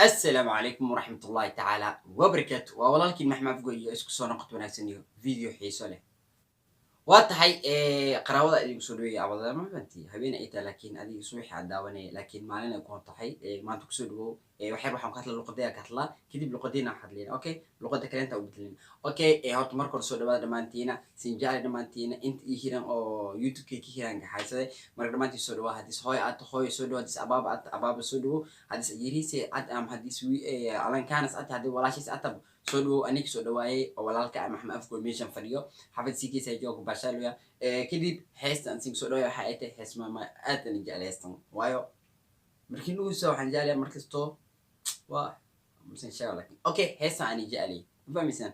Assalaamu calaykum waraxmatullaahi tacaala wabarakaatu. Waa walaalkiin Maxmed Afgoy iyo isku soo noqod wanaagsan iyo video xiiso leh. Waa tahay qaraabada idinku soo dhaweeya abada mafanti habeen ay tahay, laakiin adiga subaxi aad daawanaya, laakiin maalin ay ku tahay maanta. Kusoo dhawow. Waxyar waxaan ka hadla luqadaya ka hadlaa, kadib luqadiina hadlayna. Okay, luqada kaleenta u bedelina. Okay, horta marka hore soo dhawaada dhammaantiina, sinjaali dhammaantiina inta ii hiran oo YouTube-kay ka hiran gaxaysaday. Marka dhammaantiin soo dhawaa. Haddii hooyo aad hooyo, soo dhawo. Haddii abaaba aad abaaba, soo dhawo. Haddii yariise ad am haddii alankanas ad, haddii walaashiis atab, soo dhawow. Aniga soo dhawaayay oo walaalka Maxamed Afgoy meeshan fadhiyo, xafid siikiisa jooga baashaaluya. Kadib heestan sin soo dhawaaya waxa ay tahay hees maama aad aan jeclay heestan, waayo markii nugusa waxaan jeclaya markastoo waa musan sheego, laakiin okay, heestan ani jeclay, ma fahmaysaan?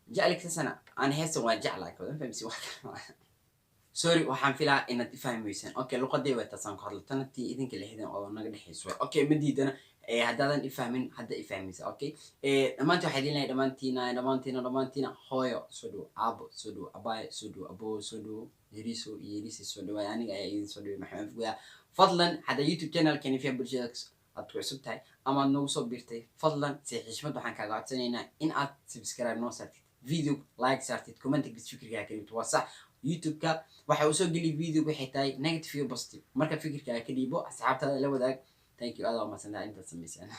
Jecli kasana aan heestan waa jeclaa kawada, ma fahmaysin? Wax kale, sorry, waxaan filaa inaad ifahmi weysaan. Okay, luqadii way taasaan ku hadla, tana tii idinka lixdan oo naga dhexayso. Okay, ma diidana haddaadan ifahmin, hadda ifahmaysa. Okay, dhammaantiin waxaa idin leeyahay, dhammaantiina, dhammaantiina, dhammaantiina, hooyo soo dhowo, aabo soo dhowo, abaayo soo dhowo, aboo soo dhowo, yeriso iyo yerisi soo dhawaay. Aniga ayaa idin soo dhaway, Maxamed Afgoya. Fadlan hadda YouTube channelkani fiya bulshada aad ku cusub tahay ama aad noogu soo biirtay, fadlan si xishmad waxaan kaaga codsanaynaa in aad subscribe noo saartid, video like saartid, comment bis fikirkaaga ka dhibto. Waa sax, YouTube-ka waxa uu soo geliya video waxay tahay negative iyo positive. Marka fikirkaaga ka dhiibo, asxaabtaada la wadaag. Thank you, aad waa mahadsantahay intaad samaysaan.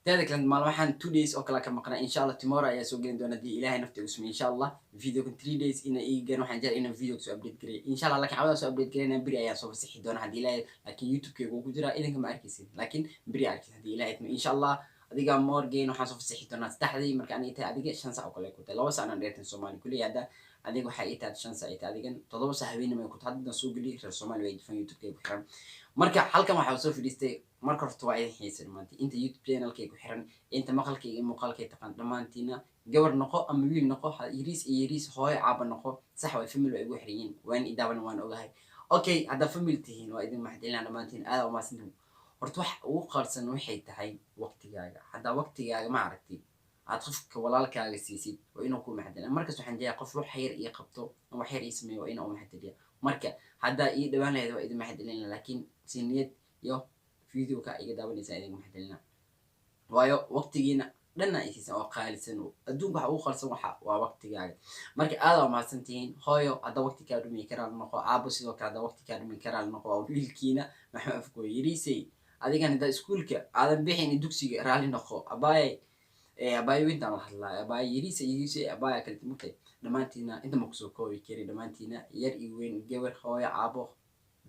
Teeda kale, maalin waxaan 2 days oo kale ka maqnaa. Insha Allah tomorrow ayaa soo gelin doona haddii Ilaahay nafta igu sumay. Insha Allah videokan 3 days ina ii garan, waxaan jeclay inaan video soo update gareey insha Allah, laakiin cawada soo update gareyna, beri ayaa soo fasixi doona haddii Ilaahay. Laakiin YouTube-kayga wuu ku jiraa, idinka ma arkaysin, laakiin beri arkaysin haddii Ilaahay idmo. Insha Allah adiga morgan waxaan soo fasixi doonaa 3dii. Marka aniga tahay adiga 5 sac oo kale ku tahay, 2 sac aan dheertan Soomaali kuley. Hadda adiga waxay ii tahay 5 sac ii tahay, adigan 7 sac habeenimo ay ku tahay. Hadda soo geliy reer Soomaali way jifan YouTube-kayga ku xiran. Marka halkan waxaa soo fadhiistay, marka horta waa idin xiisa dhammaantiin inta YouTube channelkay ku xiran, inta maqalkayga iyo muuqaalkay taqaan. Dhammaantiina, gabar noqo ama wiil noqo, yariis iyo yariis, hooyo caaba noqo, sax waay, family waa igu xiran yihiin, waan idaawan, waan ogahay. Okay, haddaa family tihiin, waa idin mahadcelinaa dhammaantiin, aad waa mahadsantihiin. Horta wax ugu qarsan waxay tahay waqtigaaga. Haddaa waqtigaaga, ma aragtid, aad qofka walaalkaaga siisid, waa inuu ku mahadceliya. Markas waxaan jeeyaa qof wax yar ii qabto ama wax yar ii sameeyo, waa inuu mahadceliya. Marka haddaa ii dhawaan lahayd, waa idin mahadcelina, laakiin si niyad iyo videoka iga daawanaysaa idinka mahadcelina, waayo waqtigiina dhanna ay siisan oo qaalisan. Adduunka waxa ugu qaalisan waxa waa waqtigaaga. Marka aad waa mahadsantihiin. Hooyo hadda waqti kaa dhumi karaa noqo, aabo sidoo kale hadda waqti kaa dhumi karaa noqo. Waa wiilkiina Maxamed Afgooy. Yariisay adigan haddaa iskuulka aadan bixin, dugsiga, raalli noqo. Abaaye, abaayo wintaan la hadlaa, abaayo yariisa, yariisay, abaaya kale mugtay. Dhammaantiina inta ma kusoo koobi kari. Dhammaantiina, yar iyo weyn, gabar, hooyo, aabo,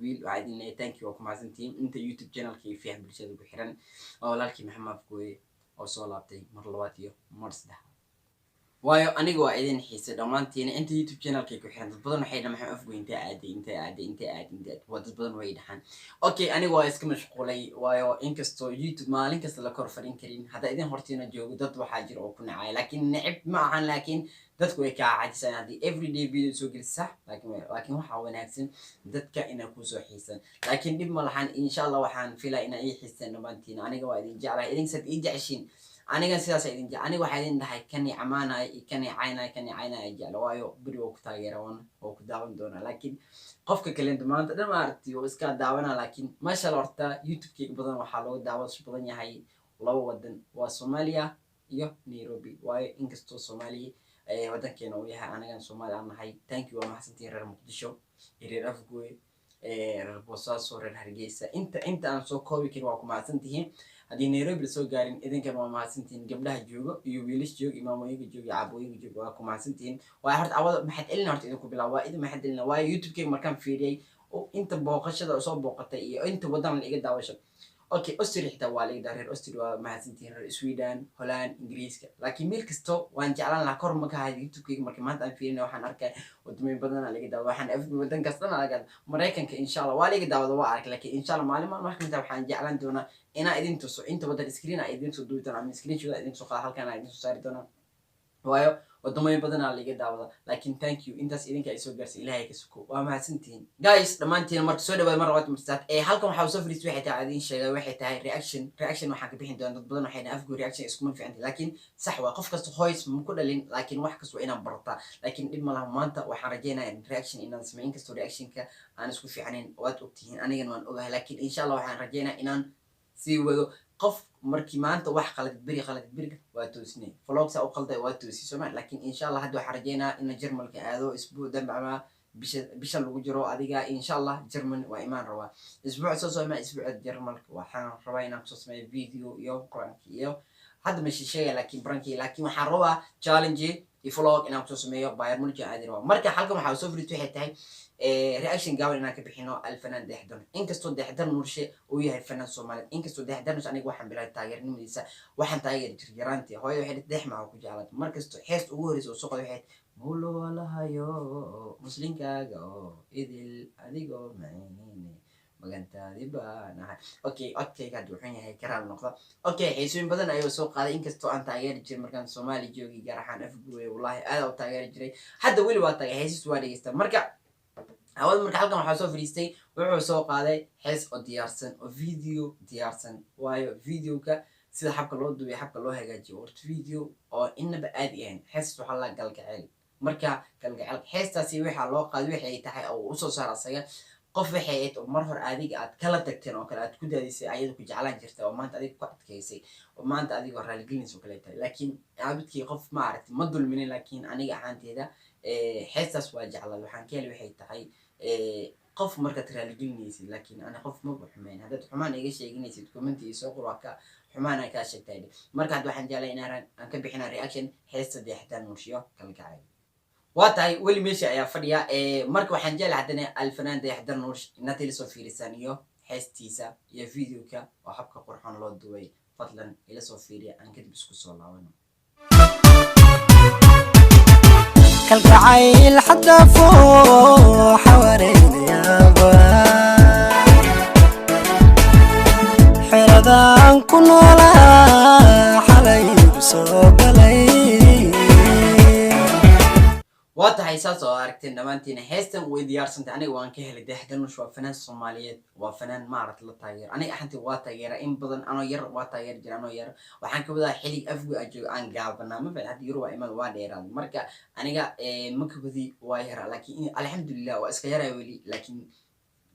wiil, waxaa idin leeyahay thank you, waa ku mahadsantihiin inta YouTube channelka iyo fiix bulshada ku xiran. Waa walaalkii Maxamed Afgooye oo soo laabtay mar labaad iyo mar saddexaad, waayo aniga waa idin xiisay dhammaantiina inta YouTube channelkay ku xiran. Dad badan waxay dhahan, "Maxamed Afgoy intee aaday, intee aaday, intee aaday, intee aaday?" Waa dad badan way dhaxaan. Okay, aniga waa iska mashquulay, waayo inkastoo YouTube maalin kasta la kor fadhin karin, hadda idin hortiina joogo, dad waxaa jira oo ku nacaya, laakiin necib ma ahan, laakiin dadku way kaa cajisaan haddii everyday video soo geli, sax. Laakiin waxaa wanaagsan dadka inay kusoo xiisan, laakiin dhib ma lahan. Insha Allah waxaan filaa inaa ii xiisteen dhammaantiina. Aniga waa idin jeclahay, idinkasaad ii jeceshiin, anigan sidaas idin jecel. Aniga waxaa idin dhahay kani camaanaya iyo kani caynaya, kani caynaya jecla, waayo beri waa ku taageera, waa ku daawan doonaa. Laakiin qofka kaleento maanta dhan, maaragtay, oo iska daawanaa. Laakiin maasha Allah, horta YouTube-keyga badan waxaa looga daawasho badan yahay laba wadan, waa Soomaaliya iyo Nairobi, waayo inkastoo Soomaaliya wadankeena uu yahay, anigan Soomaali aan nahay. Thank you, waa mahadsantihiin reer Muqdisho iyo reer Afgooy, reer Boosaaso, reer Hargeysa, inta aan soo koobi karin, waa ku mahadsantihiin. Haddii Nairobi lasoo gaarin, idinkan waa mahadsantihiin. Gabdhaha joogo iyo wiilasha joogo iyo maamooyinka joogo iyo caabooyinka joogo, waa ku mahadsantihiin. Waayo horta awada maxad celina, horta idinku bilaab, waa idin maxad celina, waayo YouTube-keyga markaan fiiriyay oo inta booqashada soo booqatay iyo inta wadan la iga daawasho. Okay, Austria xitaa waa laga daa, reer Austria waa mahadsantihiin, reer Sweden, Holland, Ingiriiska. Laakiin meel kasto waan jeclaan lahaa kor ma ka hayo YouTube-keyga. Marka maanta aan fiirina, waxaan arkay wadamooyin badan laga daawado, waxaan wadan kastana laga. Maraykanka insha Allah waa laga daawado, waa arkay. Laakiin insha Allah maalin maalin wax kamid ah waxaan jeclaan doonaa inaa idin tuso inta wadan, screen aa idin soo duubi doona ama screen shot idin soo qaada, halkaan aa idin soo saari doonaa, waayo wadamooyin badanaa laga daawada. Laakiin thank you, intaas idinka ay soo gaarsay, Ilaahay ka suko, waa mahadsantihiin guys dhammaantiin. Marka soo dhawaad mar labaad, marsaad ee halkan waxaa soo fadhiistay waxay tahay idiin sheegay, waxay tahay reaction. Reaction waxaan ka bixin doonaa. Dad badan waxay dhahan, "Afgo reaction iskuma fiicanta." Laakiin sax waa, qof kasta hoys ma ku dhalin, laakiin wax kasta waa inaan bartaa. Laakiin dhib ma laha, maanta waxaan rajaynayaa reaction inaan sameyn, inkastoo reactionka aan isku fiicnayn, waad ogtihiin, anigana waan ogahay. Laakiin insha Allah waxaan rajaynaya inaan sii wado. Qof markii maanta wax qalad, beri qalad, beriga waa toosine. Vlog saa u qalday, waa toosi sooma. Laakiin insha Allah hadda waxaan rajeynaa ina Jarmalka aado isbuuc dambe ama bisha bishan lagu jiro. Adiga insha Allah German waa imaan rabaa isbuuc soo socma. Isbuuca Jarmalka waxaan rabaa inaan kusoo sameeyo video iyo prank iyo hadda ma sheegaya, laakiin prank-i, laakiin waxaan rabaa challenge iyo vlog inaan kusoo sameeyo. Bayern Munich aadi rabaa. Marka halkan waxaa soo firiit waxay tahay reaction gaaban inaan ka bixino alfanaan Dayaxdan. Inkastoo Dayaxdan Nuurshe uu yahay fanaan Soomaaliyeed, inkastoo Dayaxdan Nuurshe aniga waxaan bilaabay taageernimadiisa, waxaan taageeri jiray yaraantii. Hooyada waxay dhahday, "Dayax maxaa ku jeclaatay?" Markasto heesta ugu horreysa oo soo qoday waxay mawlo walahayo muslinkaaga oo idil adigoo macine magantaadi baan ahay. Okay, codkayga hadda wuxuu yahay karaal noqda. Okay, xiisooyin badan ayuu soo qaaday. Inkastoo aan taageeri jiray markaan Soomaali joogay, gaar ahaan Afguway, wallahi aad u taageeri jiray. Hadda weli waa taagay, heesiis waa dhegeysta. Marka hawada marka halkan waxaa soo fadhiistay, wuxuu soo qaaday hees oo diyaarsan oo video diyaarsan, waayo videoka sida xabka loo duubay, xabka loo hagaajiyo, horta video oo inaba aadi ahayn. Heestas waxaa la galgaceel. Marka galgaceel heestaasi waxaa loo qaaday waxay tahay oo usoo saar asaga qof waxay ahayd oo mar hore adiga aad kala tagteen oo kale aad ku daadisay, ayada ku jeclaan jirtay oo maanta adiga ku adkaysay oo maanta adigoo raaligelinaysa oo kale tahay. Laakiin caabudkii qof ma aragti ma dulminin. Laakiin aniga ahaanteeda heestaas waa jeclaad. Waxaan ka helay waxay tahay qof markaad raaligelinaysid, laakiin ani qof maba xumeyn. Haddaad xumaan iga sheeginaysid, comment ii soo qor, waa ka xumaan aan kaa sheegtay. Marka hadda waxaan jeclay inaan aan ka bixina reaction heesta Dayaxdaan Nuurshiyo Kalgacayl. Waa tahay, weli meesha ayaa fadhiya. Marka waxaan jeclay haddana alfanaan Dayaxdaan Nuursh inaad ila soo fiirisaan iyo heestiisa iyo videoka oo habka qurxoon loo duway. Fadlan ila soo fiiriya, aan kadib isku soo laabano. Kalgacayl xadaafo xawareynayaaba xeradaan ku noolaa xalaygu soo galay. Waa tahay, saas oo aragteen dhammaantiina, heestan way diyaarsantay. Aniga waan ka helay. Dayaxdan Nuush waa fanaan Soomaaliyeed, waa fanaan maaragta la taageero. Aniga ahantii waa taageera in badan. Anoo yar waa taageeri jira. Anoo yar waxaan ka wadaa xilig Afgu aan joogo, aan gaabanaa ma fahan. Hadda Yurub waa imaad, waa dheeraaday. Marka aniga ma kabadi, waa yaraa, laakiin alxamdulilah waa iska yaraa weli. Laakiin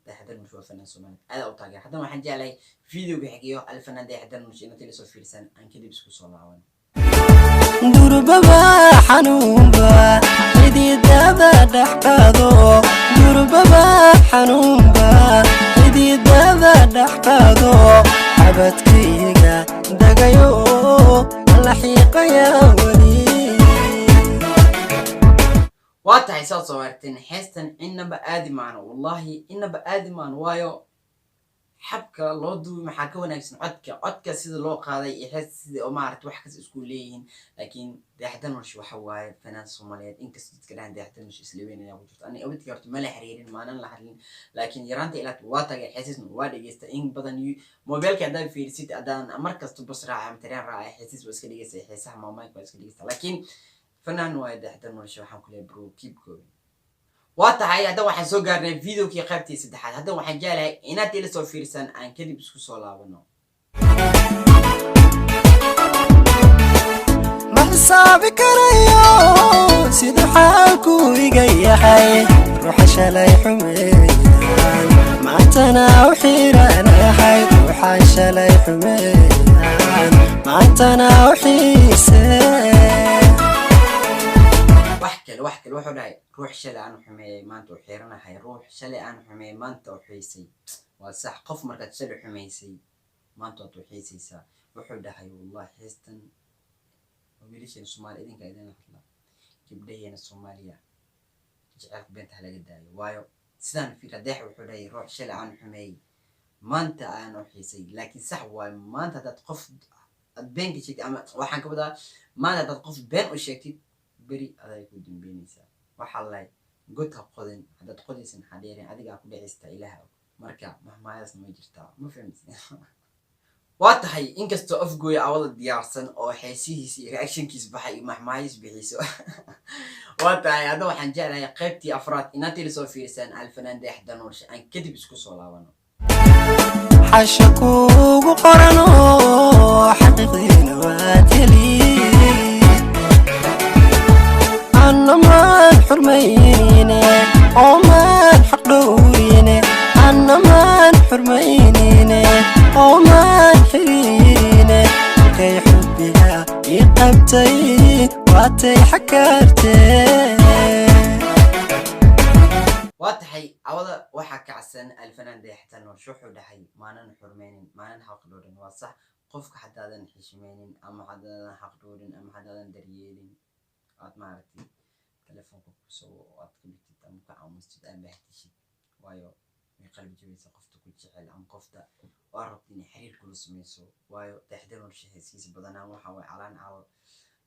Dayaxdan Nuush waa fanaan Soomaaliyeed, aad u taageera. Haddana waxaan jeclahay videoga xigiyo alfanaan Dayaxdan Nuush inaad ila soo fiirsan, aan kadib isku soo laaban. Durbaba xanuunba xididada dhex qaado, durbaba xanuunba xididada dhex qaado, xabadkayga dagayo la xiiqaya weli. Waa tahay, saad soo aragteen, heestan inaba aadi maano, wallahi inaba aadi maano. Waayo xabka loo duubay maxaa ka wanaagsan codka sida loo qaaday iyo heesta sida oo maaragta wax kasta isku leeyihiin. Laakiin Dayaxdan Nuush waxa waaye fanaan Soomaaliyeed. Inkastoo dadka dhahan Dayaxdan Nuush isla weyn ayaa ku jirto, aniga abadkii horta ma la xiriirin, maanan la hadlin, laakiin yaraanta ilaat waa tagay, heesisna waa dhegeysta in badan. Mobilka haddaan fiirisid, haddaan mar kasta bus raaca ama tareen raaca, heesis waa iska dhegeysta, heesaha maamaynka waa iska dhegeysta. Laakiin fanaan waaye Dayaxdan Nuush. Waxaan ku leeyahay, bro, keep going. Waa tahay, hadda waxaan soo gaarnay videokii qaybtii saddexaad. Hadda waxaan jeclahay inaad ila soo fiirsaan, aan kadib isku soo laabano. Ma xisaabi karayo siduu xaalku iga yahay. Ruuxa shalay xumeeyaan maantana u xiiranahay, ruuxa shalay xumeeyaan maantana u xiisee. Wax kale, wax kale wuxuu dhahay: "Ruux shalay aan xumeeyey maanta u xiiranahay, ruux shalay aan xumeeyey maanta u xiisay." Waa sax. Qof markaad shalay xumeysay, maanta waad u xiisaysaa, wuxuu dhahay. Wallahi heestan wiilasheena Soomaaliya, idinka idin hadla, gabdhaheena Soomaaliya, jaceylka beenta ha laga daayo. Waayo sidaan fiira, Deex wuxuu dhahay: "Ruux shalay aan xumeeyey maanta aan u xiisay." Laakiin sax waayo, maanta haddaad qof aad been ka sheegtid, ama waxaan ka wadaa maanta haddaad qof been u sheegtid, beri aday ku dambeynaysaa. Waxaa lahay god ha qodin, haddaad qodaysan ha dheerin, adigaa ku dhicista, Ilaah og. Marka mahmaayadaasna way jirtaa, ma fahamtid? Waa tahay, inkastoo Afgooya awada diyaarsan oo heesihiisa iyo reactionkiis baxay iyo mahmaayis bixiso. Waa tahay, hadda waxaan jeclahay qaybtii afraad inaad ila soo fiirsaan alfanaan Dayax Danuurshe, aan kadib isku soo laabano. Xasha kuugu qorano, xaqiiqdiina waad heli. Annamaan xurmaynine oo maan xaq dhowrine, annamaan xurmaynine oo maan xiriirine. Qabtay waatay xakaartee. Waa tahay, cawada waxaa kacsan Alfanaan Dayaxtan Nuurshe. Wuxuu dhahay maanan xurmeynin, maanan xaqdhoorin. Waa sax, qofka haddaadan xishmeynin ama haddaadan xaqdhoorin ama haddaadan daryeelin, aad maaragtay telefoonka kusoo aad ka dhigtid ama ka caamustid ama bahdishid, waayo way qalbi jabaysa qofta ku jecel ama qofta waa rabta inay xiriir kula sameyso. Waayo Dayaxtan Nuurshe heesiisa badanaa waxa waye calaan cawl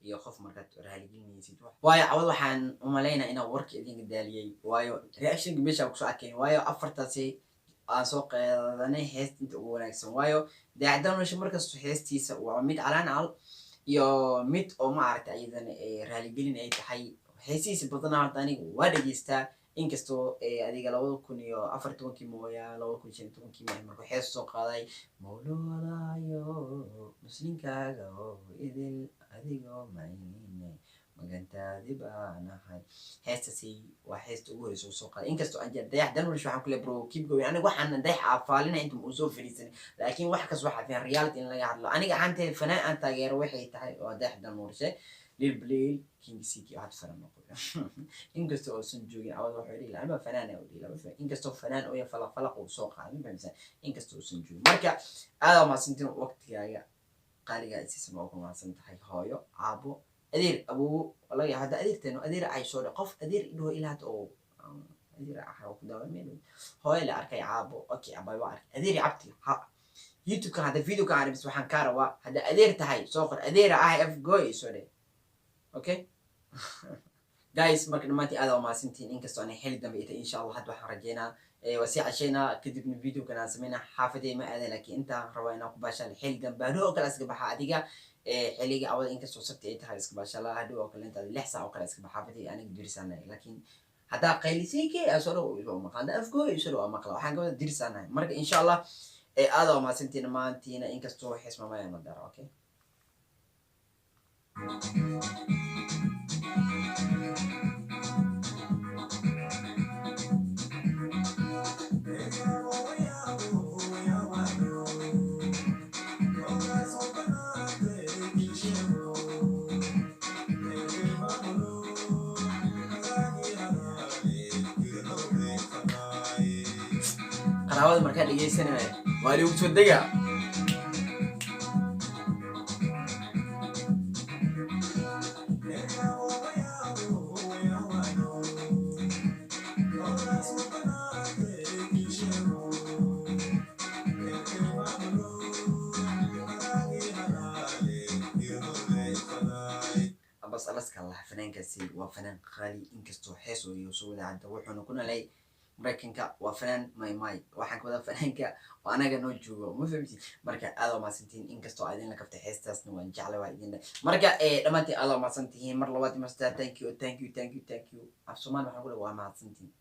iyo qof markaad raaligelinaysid. Waayo cawad waxaan umalaynaa inaan warka idinka daaliyey, waayo reactionka meesha kusoo arkayn, waayo afartaasi aan soo qaadanay heesta inta ugu wanaagsan. Waayo Dayaxtan Nuurshe markasto heestiisa waa mid calaan cal iyo mid oo maaragtay ayadana raaligelin ay tahay. Heesihiisa badanaa horta aniga waa dhegeystaa, inkastoo adiga 2014-kii mooya, 2015-kii mooya, markuu hees soo qaaday mawloodayo muslinkaaga oo idil adigoo maynine magantaadi baanahay, heestasi waa heesta ugu horeysa uu soo qaaday. Inkastoo aan jira Dayax Dalmarish, waxaan ku leeyahay bro, keep going. Aniga waxaan Dayax afaalina inta uu soo fadhiisanay, laakiin wax kas waxaa fiican reality in laga hadlo. Aniga ahaantee fanaan aan taageero waxay tahay waa Dayax Dalmurshe, Lil Blil, King City. Had fanaan noqdo inkastoo uusan joogin awad, wuxuu dhihi lahaa ama fanaan uu dhihi lahaa, inkastoo fanaan oo yahay falaq falaq uu soo qaaday, ma fahamsan, inkastoo uusan joogin. Marka aad waa mahadsantiin, waqtigaaga qaaligaa isiisan waa ku mahadsan tahay. Hooyo, aabo, adeer, awowo, laga yaabo hadda adeerteeno adeer ay soo dhe qof adeer idhaho ilaa hadda oo adeer ah oo ku daawan meel hooyo la arkay, aabo okay, abay waa arkay, adeer cabti ha YouTube-kan hadda video-kan aan bis waxaan kaa rabaa hadda adeer tahay soo qor adeer ah Afgoy soo dhe. Okay guys, marka dhammaantiin aad waa mahadsantihiin, inkastoo aanay xili dambe itay. Insha Allah hadda waxaan rajeynaa waa sii casheynaa, kadibna videokan aan sameynaa. Xaafadey ma aadan, laakiin intaan rabaa inaan ku baashaan xili dambe hadhow oo kale iska baxa. Adiga xiliga awada, inkastoo Sabti ay tahay, iska baashala hadhow oo kale intaad 6 saac oo kale iska baxa. Xaafadey aniga dirisaanahay, laakiin haddaa qaylisay soo dhow maqla, haddaa Afgooy soo dhow maqla, waxaan ka wada dirisaanahay. Marka insha Allah aad waa mahadsantihiin dhammaantiina, inkastoo xismamaya ma dara. Okay. Qaraabada markaa dhegeysanaya waa ligu soo degaa. Abas alaska Allah, fanaankaasi waa fanaan qaali, inkastoo hees oo iyo soo wada cadda, wuxuuna ku nalay Maraykanka. Waa fanaan maymay, waxaan ka wadaa fanaanka oo anaga noo joogo, ma fahamtid? Marka aad waa mahadsantihiin, inkastoo aad idin la kaftay, heestaasna waan jeclay, waa idin marka dhammaantiin aad waa mahadsantihiin. Mar labaad iyo mar saddexaad, thank you, thank you, thank you, thank you. Af Soomaali waxaan ku dhaha waa mahadsantihiin.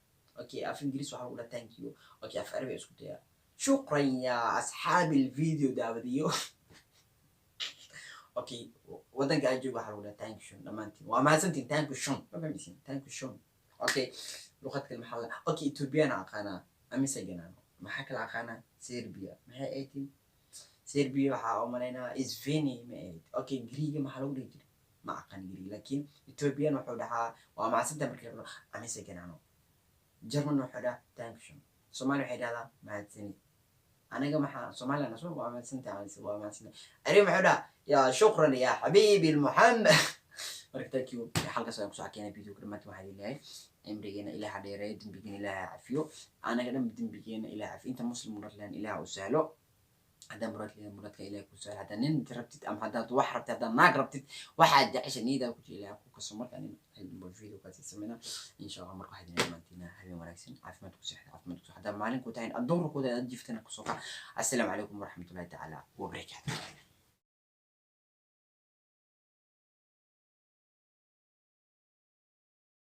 Okay, af Ingiriis waxaa lagu dhaha thank you. Okay, af Carabi isku dayaa: shukran ya asxaabi alvideo daawadiyo. Okay, wadanka aan joogo waxaa lagu dhaha thank you. Dhammaantiin waa mahadsantihiin. Thank you shun, ma fahamtiin? Thank you shun. Okay, luqad kale maxaa la? Okay, Ethiopiana aqaanaa, amisaganano maxaa kala aqaanaa? Serbia maxay aytin? Serbia waxaa u malaynaa Slovenia ma ahayd? Okay, Greega maxaa lagu dhihi jiray? Ma aqaan Greeg, laakiin Ethiopian wuxuu dhahaa waa mahadsantahay markii la dhaho amisaganano. German wuxuu dhahaa thank you. Soomaali waxay dhahdaa mahadsanid. Aniga maxaa Soomaaliyana soo waa mahadsantahay, waa mahadsantahay. Ari muxuu dhahaa? Ya shukran ya xabiibi Muxamed. Marka thank you, halkaas ayaan kusoo keenay video. Dhammaantiin waxaa idin leeyahay cimrigeena Ilaah ha dheereeyo, dembigeena Ilaah ha cafiyo, anaga dhan dembigeena Ilaah cafiyo. Inta Muslim murad lehen Ilaah u sahlo, haddaa murad lehen muradka Ilaah ku sahlo, haddaa nin rabtid ama haddaad wax rabtid, haddaad naag rabtid, waxaad jecesha niyadaada ku jira Ilaah ku kaso. Marka nin video kaasi sameynaa insha Allah. Marka waxaa idin dhammaantiina habeen wanaagsan, caafimaad ku seexda, caafimaad ku haddaa maalin ku tahay, adoor ku tahay, aad jiftana kusoo kac. Assalaamu calaykum waraxmatullahi tacaala wabarakaatu.